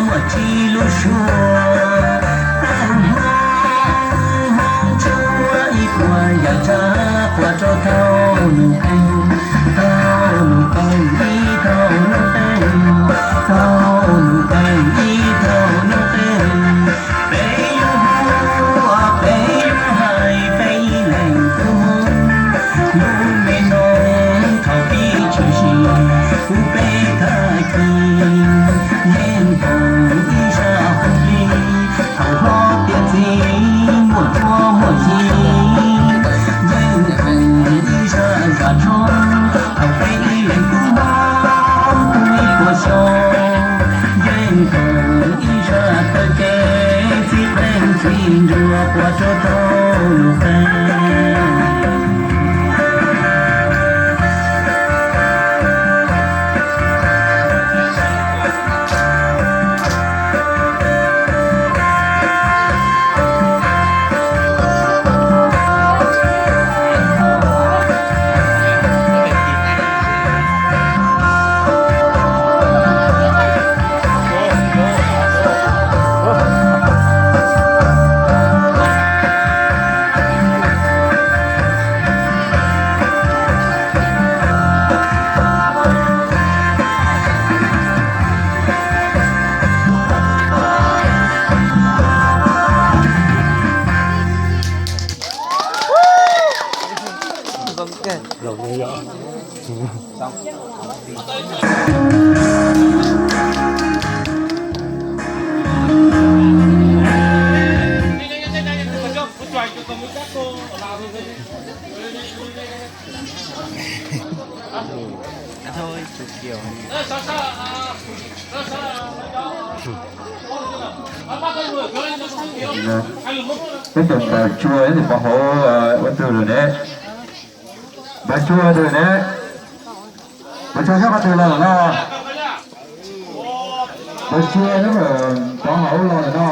Muaj tsis lub suab, tag hmo hoob tsuab ib puas yam tsav quas rau tau nws qees, tau nws qees ib tau nws qees, tau nws qees ib tau nws qees. Peb yuav hu, peb yuav hais peb ib leeg kub mob, lub me no thaum pib tshwm sim kuv peb tag kis, yeej koom ib zaj hauv plig, thaum hlob tiav txiv muaj tsuab muaj yig, yeej koom ib zaj zam tshoob, thaum peb ib leeg kub mob ib puas xyoo, yeej koom ib zaj taw kev txib qeej txib nruas quas rau tau nws qees. Peb tus npawg Tsua tus pov hauv ua twg lawm ne? Npawg Tsua twg ne? Npawg Tsua nyob qhov twg los lawm no? Npawg Tsua nyob pov hauv los lawm no.